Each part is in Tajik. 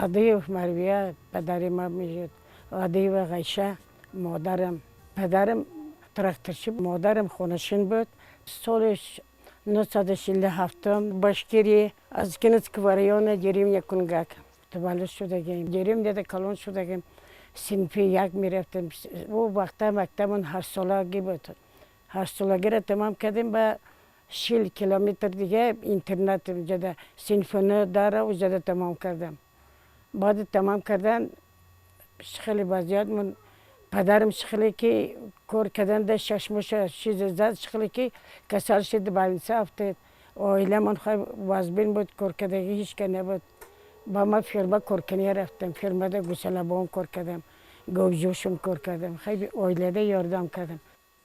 Адиев Марвия падари ма мешуд, Адиева Ғайша модарам. Падарам тракторчи, модарам хонашин буд. Соли 947 Башкирия, Аскинского района, деревня Кунгак таваллуд шудагем. Деревняда калон шудагем. Синфи як мерафтем. Ӯ вақта мактабон 8солагӣ буд. 8солагиро тамом кардем, ба 40 километр дига интернат уҷада синфи дара уҷада тамом кардам. Баъди тамом кардан хеле вазъият, падарам хеле ки кор карданда 6 моҳ чиз зад, хеле ки касал шуд, больница афтед. Оиламон вазбин буд, коркардагӣ ҳеч ка набуд. Ба ма ферма коркунӣ рафтам. Фермада гусалабон кор кардам, говҷӯшум кор кардам, хеле оилада ёрдам кардам.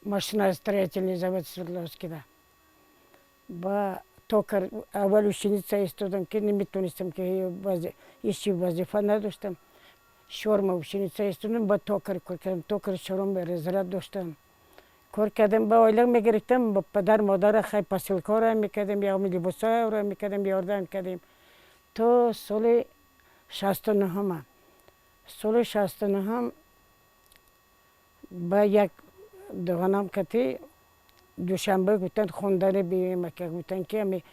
Машиностроительный завод Свердловскида ба токар аввал ученица истодам, ки наметонистам, ки ҳечи вазифа надоштам. Шорма ученица истодам, ба токар кор кардам. Токар чорум разряд доштам. Кор кардам, ба ойлиқ мегирифтам, ба падар модара хай посылкаро мекардем, ё либосҳоро мекардем, ёрдам кардем то соли 69-ма. Соли 69-м ба як дуганам кати Душанбе гуфтанд, хондани биёем, ака, гуфтанд, ки ами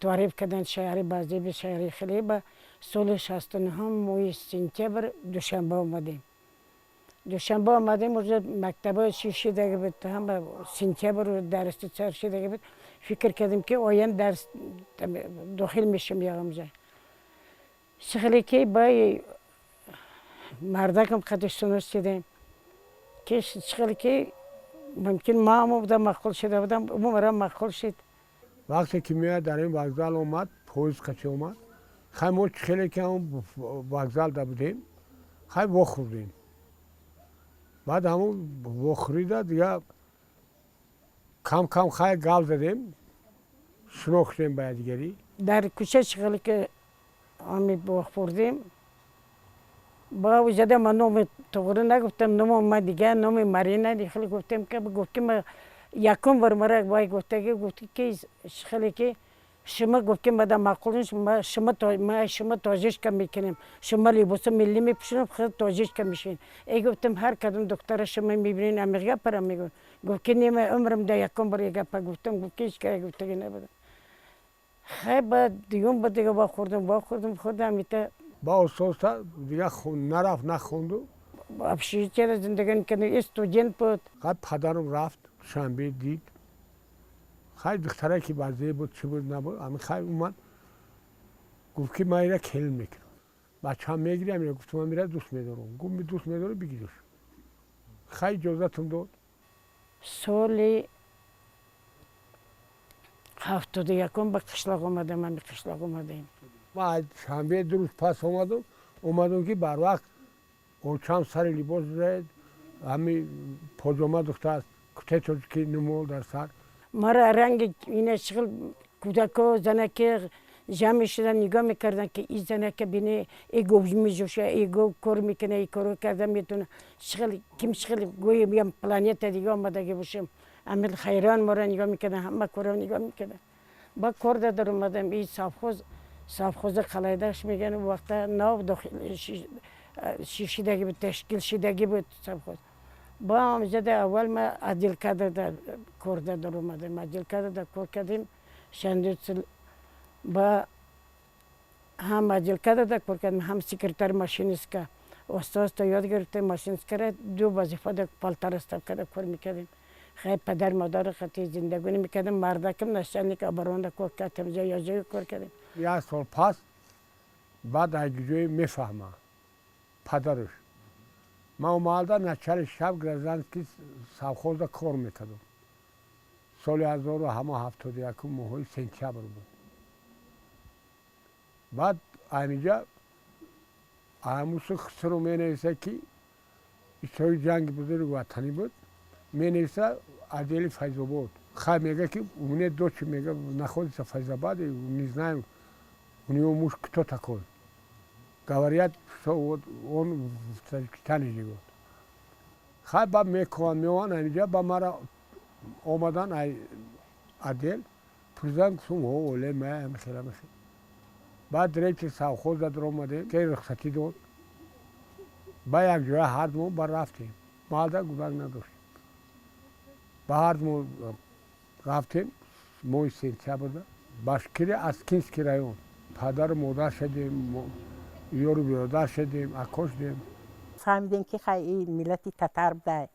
таъриф карданд шаҳри базиби шаҳри хеле. Ба соли 69-м моҳи сентябр Душанбе омадем. Душанбе омадем, уже мактаба шидаги буд, ҳама сентябр дарси сар шидаги буд. Фикр кардем, ки оянд дарс дохил мешем ягамҷа. Хеле ки ба мардакам қади шунос шидем, ки хеле ки мумкин мамо буда, маъқул шуда будам, умрам маъқул шид. Вақте ки меояд, дар ин вокзал омад, поезд қачи омад. Хай, мо хеле ки ҳамон вокзалда будем, хай, вохӯрдем. Баъд ҳамон вохӯрида дига кам кам хай гап задем, шинохтем ба якдигарӣ. Дар кӯча хеле ки ами вохӯрдем, ба ӯҷада ман номи туғри нагуфтам, номи ма дига, номи Марина хеле гуфтем, ки гуфт, ки ма якум бор мара вай гуфтаги, гуфт, ки хеле ки шумо, гуфт, ки мада маъқул, шумо, ма шумо тоҷичка мекунем, шумо либоси миллӣ мепӯшем, худ тоҷичка мешавед. Э, гуфтам, ҳар кадом духтара шумо мебинед, ами гапара мегӯ. Гуфт, ки не, ма умрам да якум бор гапа гуфтам. Гуфт, ки ҳеч кара гуфтаги набудам. Хай, ба дуюм ба дига вохӯрдем, вохӯрдем, худам ита. Ба оста дига нарафт, нахонду. Общежитияда зиндагӣ мекардем, студент буд. Хай, падарам рафт Душанбе, дид, хай, духтаре ки базе буд, чӣ буд, набуд, ами хай омад, гуфт, ки ман ира келин мекунам, бачаам мегирам ира. Гуфтам, ман ира дӯст медорам. Гуфт, дӯст медорӣ, бигирш. Хай, иҷозатам дод. Соли 71-ум ба қишлоқ омадам, ами қишлоқ омадем. Ман шанбе 2 рӯз пас омадам. Омадам, ки барвақт очам сари либос ҳами поҷома духтааст, кутаи тоҷикӣ, нумол дар сар. Мара ранги ина шигил кӯдако, занаки ҷамъ мешуданд, нигоҳ мекарданд, ки ин занака бине, э гов меҷӯша, э гов кор мекуна, э коро карда метавона. Шигил ким шигил гӯё ям планета дига омадаги бошем. Амил хайрон мора нигоҳ мекарданд, ҳама коро нигоҳ мекарданд. Ба кор дар омадам, и совхоз, совхоза Қалайдаш мегӯянд, вақта нав шидаги буд, ташкил шидаги буд совхоз. Ба омҷада аввал ма отдел кадрда корда дар омадем. Отдел кадрда кор кардем чандин. Ба ҳам отдел кадрда кор кардем, ҳам секретарь машинистка. Оста оста ёд гирифтем машинисткара, ду вазифада полтора ставкада кор мекардем. Хай, падар модари хати зиндагонӣ мекардем. Мардакам начальник оборона кор кардем, ҷои кор кардем. Як сол пас баъд аз ҷое мефаҳмам, падараш ман омада, начали шаб гражданский совхоза кор мекардам. Соли ҳазору ҳама 71-ум, моҳои сентябр буд. Баъд амиҷа амусу хусру менависа, ки иштироки ҷанги Бузурги Ватанӣ буд. Менависа отдели Файзобод. Хай, мега, ки у меня дочь, мега, находится в Файзабаде, не знаем, у него муж кто такой, говорят, что вот он в Таджикистане живет. Хай, ба мекунанд, меоянд амиҷа, ба мара омадан ай отдел, пурсидан, гуфтум, о оле ма амихел, амихел. Баъд директор совхоза даромадем, ки рухсатӣ дод. Ба якҷоя ҳардумо ба рафтем. Маҳалда гудак надоштем. Ба ҳардумо рафтем моҳи сентябрда Башкирия, Аскинский район. Падару модар шудем, ёру биродар шудем, ако шудем. Фаҳмидем, ки хай, ин миллати татар буда.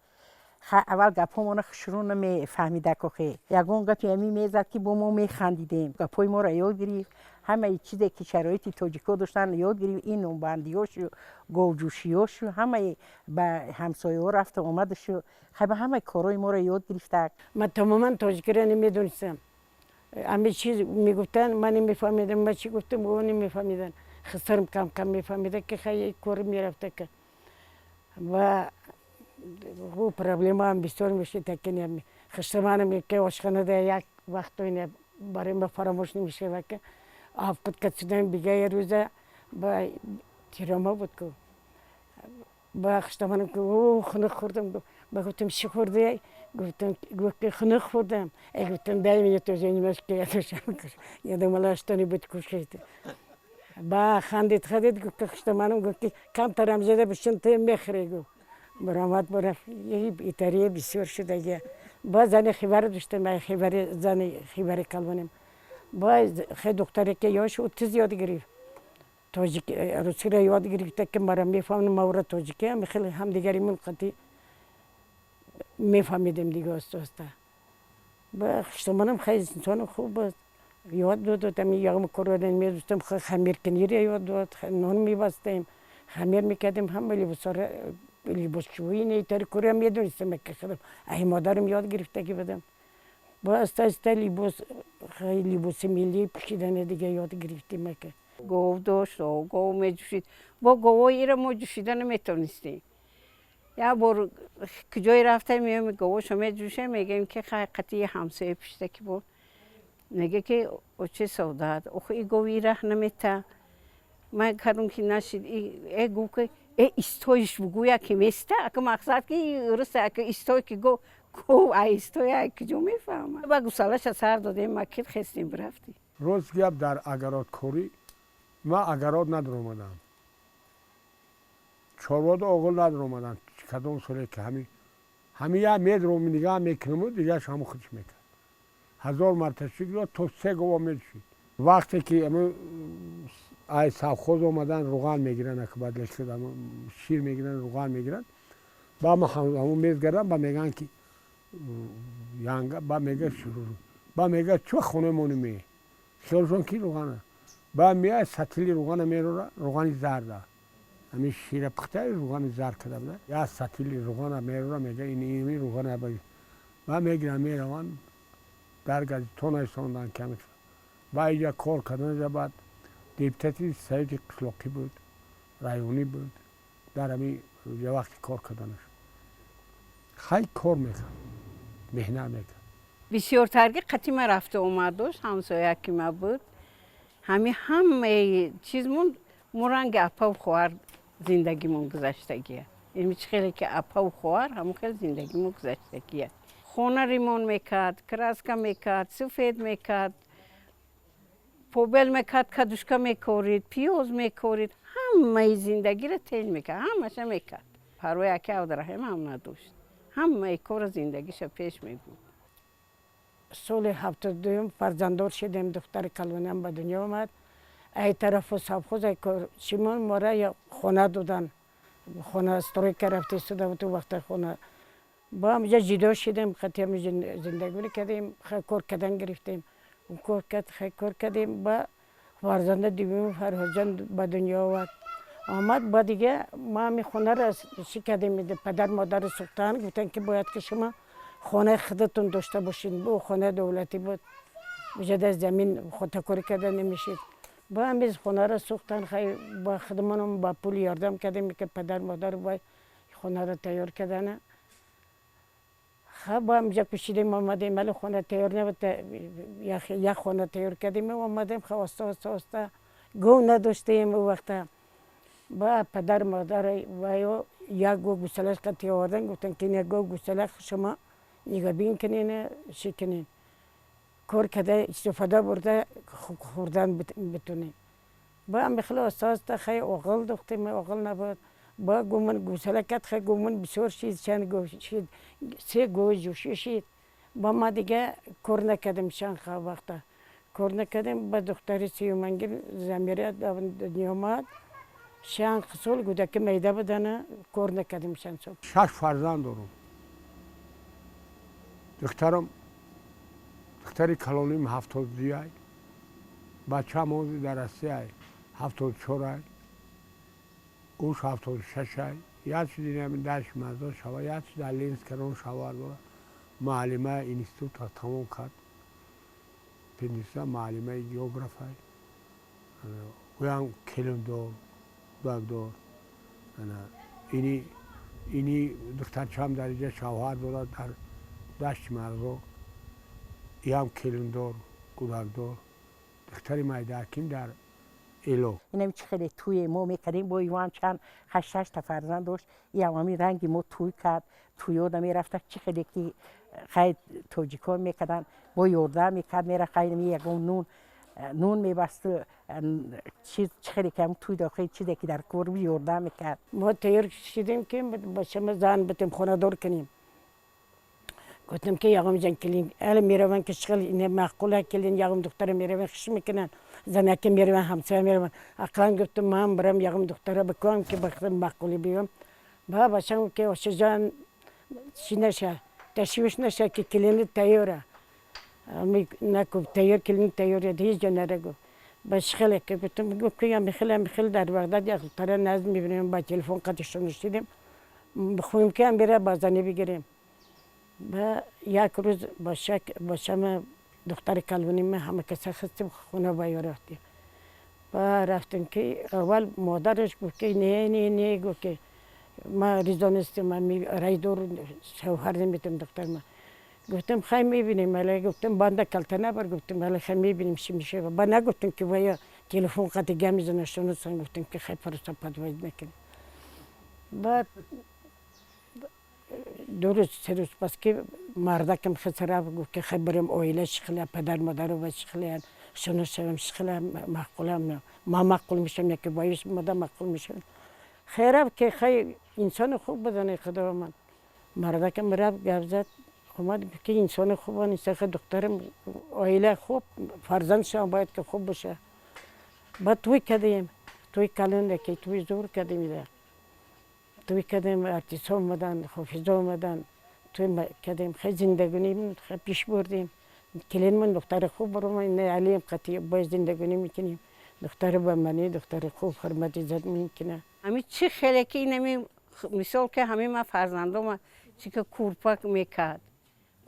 Хай, аввал гапҳомона шурӯъ намефаҳмида кохе, ягон гапи ҳамин мезад, ки бо мо механдидем. Гапҳои моро ёд гирифт, ҳамаи чизе ки шароити тоҷико доштанд, ёд гирифт. Ин нонбандиёшу, говҷӯшиёшу, ҳамаи ба ҳамсояҳо рафту омадашу, хай, ба ҳамаи корҳои моро ёд гирифта. Ман тамоман тоҷикиро намедонистам. Ҳаме чиз мегуфтанд, ман намефаҳмидам. Ман чӣ гуфтам, о намефаҳмидан. Хисарм кам кам мефаҳмида, ки хай, кор мерафта ка ва ӯ проблемаам бисёр мешид. Ки хиштаманам ки ошхонада як вақто барои ма фаромӯш намешава, ки авқат катсудан бига я рӯза ба тирома буд ку ба хиштаманам ки о хунук хӯрдам. Ба гуфтам: «Чӣ хӯрди?» Гуфтам, гуфт ки хунук хӯрдам. Э, гуфтам, дай мне тоже немножко, я тоже, я думала, что-нибудь кушать. Ба хандид, хандид, гуфт ки хиштаманам гуфт ки камтарам зада бишин, ту мехӯрӣ. Гуфт, баромад, барафт. Итария бисёр шудагия. Ба зани хивари доштем, ай хивари, зани хивари калонем. Ба хе духтаре ки ёш, ӯ тез ёд гирифт тоҷик, русиро ёд гирифта, ки мара мефаҳмам, ма ӯро тоҷикӣ, ҳам хеле ҳамдигаримон қатӣ мефаҳмидем дига оста оста. Ба хиштоманам хеле инсони хуб буд, ёд дод. Ами ягм корро медостам, хамиркуниро ёд дод. Нон мебастем, хамир мекардем, ҳама либосҳоро, либосшӯӣ, нетари кора медонистам, ки худам ай модарам ёд гирифтагӣ будам. Ба оста оста либос, либоси миллӣ пӯшидане дига ёд гирифтем ака. Гов дошт, гов меҷӯшид. Бо говои ира мо ҷӯшида наметонистем. Як бор куҷое рафтем, меоем, говошо меҷӯшем, мегӯем ки хай, қатъи ҳамсоя пишта ки буд, мега ки оче Савдат, охи и гови раҳ намета. Ман кардум ки нашид. Э, гуфт ки э, истоиш бугӯя ки места. Ака мақсад ки руста, ака истой ки го гов ай истой ай куҷо мефаҳмад? Ба гусалаша сар додем, макид хестем, бирафтем. Рост гап, дар огородкорӣ ман огород надаромадам, чорводу оғил надаромадам. Кадом соле ки ҳами як медром, нигаҳ мекунаму дигараш ҳаму худш мекард. Ҳазор марта шукр, то се гова медушид. Вақте ки ай совхоз омадан, руған мегиранд, бадлешуд, шир мегиранд, руған мегиранд, ба ма ҳамун мезгардам, ба мегӯянд ки янга, ба мега, ба мега: «Чӯ хонаи ме?» Хиёлшон ки руғана. Ба меяй, сатили руғана мерора, руғани зарда, ҳамин шира пухта, руғани зард карда буда. Як сатили руғана мерора, мега: «Ини руғана». Ба мегиранд, мераванд, дар газито найсонданд ками. Ба иҷа кор кардан, баъд депутати совети қишлоқӣ буд, районӣ буд. Дар ҳамин вақти кор карданаш хай кор мекард, меҳнат мекард. Бисёртарги қатима рафта омад дошт, ҳамсоя ки ма буд. Ҳами ҳамаи чизмон мо ранги апаву хоҳар зиндагимон гузаштагия. Ин чӣ хеле ки апаву хоҳар, ҳамон хел зиндагимон гузаштагия. Хона ремонт мекард, краска мекард, сафед мекард, побел мекард, кадушка мекорид, пиёз мекорид, ҳамаи зиндагиро тел мекард, ҳамаша мекард. Парвои аки Абдураҳим ҳам надошт, ҳамаи кора зиндагиша пеш мебурд. Соли 72-юм фарзанддор шудем, духтари калониам ба дунё омад. Ай тарафу совхоз, ай чимон мора хона додан. Хона стройка рафта истода буд вақта хона. Ба ҳамҷа ҷудо шудем, хати ҳамҷа зиндагӣ кардем, кор кардан гирифтем. Кор кард, кор кардем, ба фарзанда дуюм Фарҳодҷон ба дунё овард, омад. Ба дига ма ҳами хонаро чӣ кардем, падар модари сухтан гуфтанд, ки бояд ки шумо хонаи худатон дошта бошед. Бо хонаи давлатӣ буд, уҷада замин хотакорӣ карда намешид. Ба ҳамин хонаро сохтан. Хай, ба худмонам ба пул ёрдам кардем, ки падар модар вай хонаро тайёр кардана. Ха, ба ҳамҷа кӯчидем, омадем. Вале хона тайёр набуд, як хона тайёр кардем, омадем. Ха, оста оста оста гов надоштем ӯ вақта. Ба падар модар вайо як гов гусалаш қатӣ овардан, гуфтан ки як гов гусала шумо нигоҳбин кунен, чӣ кунен, кор карда, истифода бурда, хӯрдан битунем. با هم خلاص оста хай оғил духтем, оғил набуд. Ба гумон гусала кат хай гумон бисёр шид, чанд гов шид, се гов ҷӯшӣ шид. Ба ма дига кор накардем, чанд вақта кор накардем. Ба духтари сеюмангир Замира дунё омад. Чанд сол гудаки майда будана, кор накардем чанд сол. Шаш фарзанд дорам. Духтарам, духтари калоним 72-ай, бачаам ҳозир дар Россияй, 74-ай, уш 76-ай. Як чизи дашти Мазор шава, як чи дар Ленинскарон шавар дора. Муаллимаи института тамом кард, пединститута, муаллимаи географай. Ӯям келиндор, кӯдакдор. Ини духтарчаам дар инҷа шавҳар дорад, дар Дашти Марзо, иам келиндор, кӯдакдор. Духтари майдааким дар Эло. Инам чӣ хеле тӯе мо мекардем, бо ивам чанд ҳашт шашта фарзанд дошт, иам ҳамин ранги мо тӯй кард. Тӯёда мерафта, чӣ хеле ки хай тоҷикон мекарданд, бо ёрдам мекард, мерафт, хай ягон нун мебасту чиз, чӣ хеле ки тӯй дохили чизе ки дар кор буд, ёрдам мекард. Мо тайёр шидем, ки бачама зан битем, хонадор кунем. Гуфтем, ки ягом ҷан келин әле мераван, ки шихел ина маъқула келин, ягом духтара мераван, хиш мекунанд, занаки мераван, ҳамсоя мераван. Ақлан гуфтам, ман барам, ягом духтара бикунам, ки бахтам маъқули биём. Ба бачам ки ошаҷон, чӣ наша, ташвиш наша, ки келини тайёра накуб, тайёр келин тайёра, ҳеҷ ҷо нара, гуфт. Ба шихеле ки гуфтам, гуфт, ки амихел амихел дар Бағдад як духтара назд мебинем, ба телефон қатишон шидем, бихоҳем, ки амбира ба занӣ бигирем. Ба як рӯз бошак бошама духтари калонима ҳама каса хистем, хона ба ё рафтем. Ба рафтем, ки аввал модараш гуфт, ки не, не, не, гуфт, ки ма ризо нестем, ма райдор шавҳар наметам духтарма. Гуфтам, хай мебинем, ала гуфтам, банда калта набар, гуфтам, ала хай мебинем, чӣ мешава. Ба нагуфтам, ки вая телефон қати гап мезана, шуносан. Гуфтам, ки хай просто подводить накунем. Баъд 2 рӯз, 3 рӯз пас, ки мардакам хисара гуфт, ки хай барем, оила чӣ хела, падар модару ва чӣ хелаян, шинос шавем, чӣ хела маъқулам, ма маъқул мешавам, яки боис мода маъқул мешавам. Хай рафт, ки хай инсони хуб будане, худо ман мардакам рафт, гап зад, омад, гуфт, ки инсони хубан, хай духтарам оила хуб, фарзандшам бояд ки хуб боша. Баъд тӯй кардем, тӯй калон, ки тӯй зур кардем, тӯй кардем, артистҳо омаданд, ҳофизо омаданд, тӯй кардем, хай зиндагонӣ хай пеш бурдем. Келинмон духтари хуб баромад, алием қатъи бояд зиндагонӣ мекунем. Духтари ба манӣ, духтари хуб, ҳурмат, иззат мекунад. Ҳами чӣ хеле ки инами мисол, ки ҳами ма фарзандома чӣ ки курпа мекард,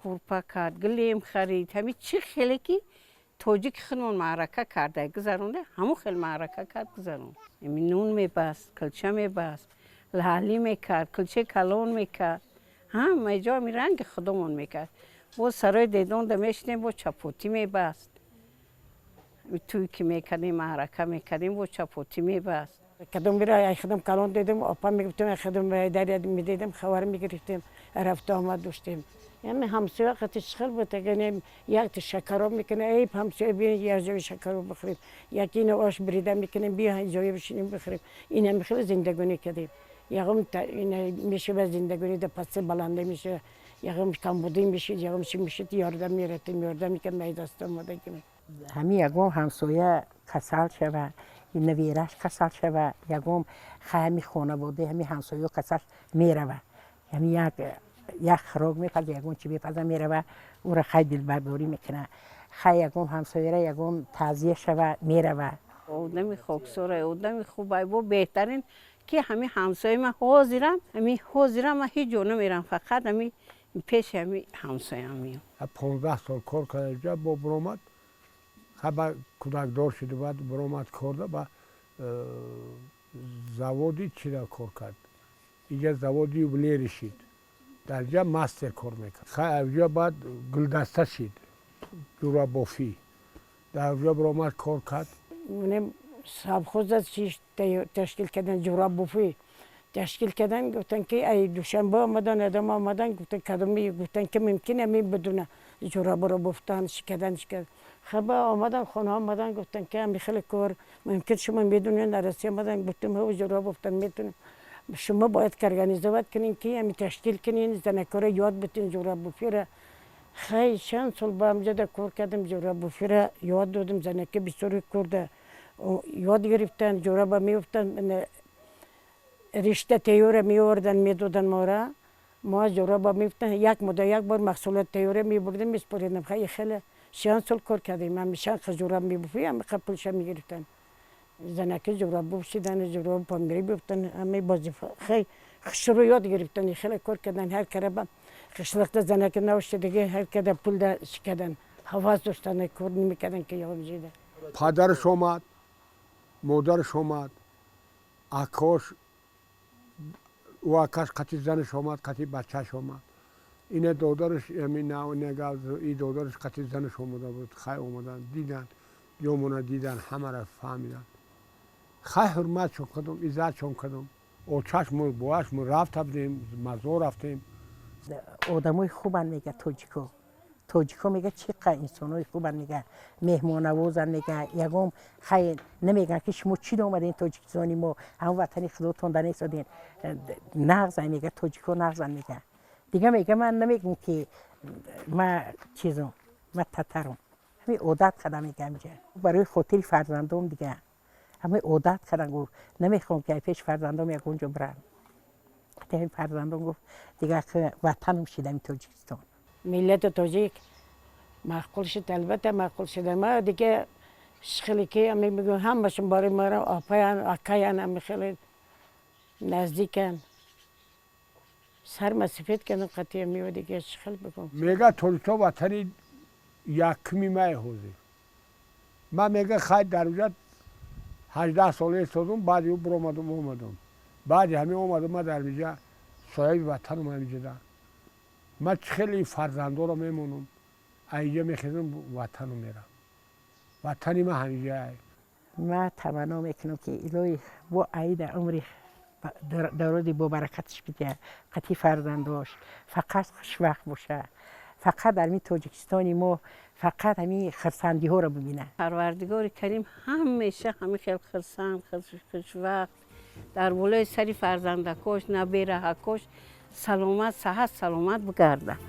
курпа кард, гилем харид, ҳами чӣ хеле ки тоҷики худмон маърака карда гузаронда, ҳамон хел маърака кард, гузаронд. Ами нун мебаст, кулча мебаст, лаҳлӣ мекард, кулчаи калон мекард, ҳама ҷо ами ранги худомон мекард. Боз сарои дедонда мешинем, бо чапотӣ мебаст. Тӯй ки мекардем, маърака мекардем, бо чапотӣ мебаст. Кадом бира ай худам калон дидем, опа мегуфтем, ай худам даря медидем, хабар мегирифтем, рафту омад доштем. Яъне ҳамсоя қати чихел буд, агар як шакароб мекунем, эй ҳамсоя, биё як ҷои шакароб бихӯрем, яки ина ош бирида мекунем, биё ҷое бишинем, бихӯрем. Ина хеле зиндагонӣ кардем. Ягом ина мешава, зиндагонӣ да пасти баланда мешава, ягом камбудӣ мешид, ягом чи мешид, ёрдам мератем, ёрдам мекард, майдаст омада ки. Ҳамин ягон ҳамсоя касал шава, навераш касал шава, ягон ҳами хонавода, ҳами ҳамсоё касал мерава, ҳами як як хӯрок мепаза, ягон чи мепаза, мерава, ӯра хай дилбардорӣ мекуна. Хай ягон ҳамсояра ягон таъзия шава, мерава. Одами хоксора, одами хубай, бо беҳтарин ки ҳами ҳамсояи ман ҳозирам, ҳами ҳозирам ман ҳеҷ ҷо намерам, фақат ҳами пеши ҳами ҳамсоям меом. 15 сол кор карда, бо биромад, хаба кӯдакдор шуду, баъд биромад корда, ба заводи чира кор кард. Иҷа заводи юбилейный шид, дар ҷа мастер кор мекард. Хай авҷа баъд гулдаста шид, ҷурабофӣ, дар авҷа биромад, кор кард. Совхоза чи ташкил кардан, ҷурабофӣ ташкил кардан. Гуфтан, ки ай Душанбе омадан, одам омадан, гуфтан, кадоми, гуфтан, ки мумкин ами бидуна ҷураборо бофтан, шикадан, шикадан. Хуб, омадан хона, омадан, гуфтан ки ҳами хеле кор мумкин, шумо медонед, дар Россия омадан. Гуфтем, ҳо, ҷуроб гуфтан, метонем, шумо бояд ки организовать кунин, ки ҳами ташкил кунин, занакора ёд битин ҷураббофира. Хай, чанд сол ба ҳамҷода кор кардем, ҷураббофира ёд додем, занаки бисёри корда ёд гирифтан, ҷураба меёфтан, ришта тайёра меовардан, медодан мора, мо ҷураба мефтан, як мудда як бор маҳсулот тайёра мебурдем, меспоридем. Хай, хеле чанд сол кор кардем, ҳамеша ҷураб мебуфи, ҳамиқа пулша мегирифтан. Занаки ҷураб буфшидан, ҷураб помири бифтан, ҳами вазифа. Хай, хушрӯ ёд гирифтан, хеле кор кардан. Ҳар караба қишлоқда занаки навшидиги, ҳар када пулда шикадан, ҳавас доштан, кор намекардан ки ёмжида. Падараш омад, модараш омад, акош, ӯ акаш қати занаш омад, қати бачааш омад. Ина додараш, и додараш қати занаш омада буд. Хай, омадан, дидан, ҷомона дидан, ҳамара фаҳмидан. Хай, ҳурматшон кардум, иззатшон кардум. Очашмо, боашмо рафта будем, мазор рафтем. Одамои хубан, мега, тоҷико. Тоҷико, мега, чӣ қа инсонои хубан, мега, меҳмонавозан, мега, ягон хай намеган, ки шумо чӣ омаден Тоҷикистони мо, ҳамн ватани худотон данесоден. Нағзан, мега, тоҷико нағзан, мега. Дига, мега, ман намегум, ки ма чизум, ма татарум. Ҳамин одат кардам, мега, ҳамиҷа барои хотири фарзандом. Дига ҳамин одат кардам, гуфт, намехоҳам, ки пеш фарзандом ягон ҷо бирам. Ҳамин фарзандом, гуфт, дига ватанум шидами Тоҷикистон. Миллати тоҷик маъқул шуд, албатта, маъқул шуда. Ма дига хеле ки ами мегӯям, ҳамашон барои мара апаян, акаян, ами хеле наздикан. Сарма сифед кардам қатъия мева, дига чӣ хел бигӯм. Мега, Тоҷикистон ватани якуми мае ҳозир. Ман, мега, хай, дар уҷа 18 сола истодум, баъди ӯ биромадум, омадум. Баъди ҳамин омадум, ма дар инҷа соҳиби ватанум ҳаминҷода. Ман чӣ хеле фарзандоро мемонам, аинҷа мехезам, ватану мерам, ватани ман ҳаминҷа. Ма таманно мекунам, ки илоҳи бо аида умри дарози бобаракаташ бидиҳад, қатъи фарзандош фақат хушвақт боша, фақат дар ҳамин Тоҷикистони мо фақат ҳамин хурсандиҳоро бибинад. Парвардигори Карим ҳамеша ҳамин хел хурсанд, хушвақт, дар болои сари фарзандакош, набераҳакош саломат, саҳат, саломат бигардад.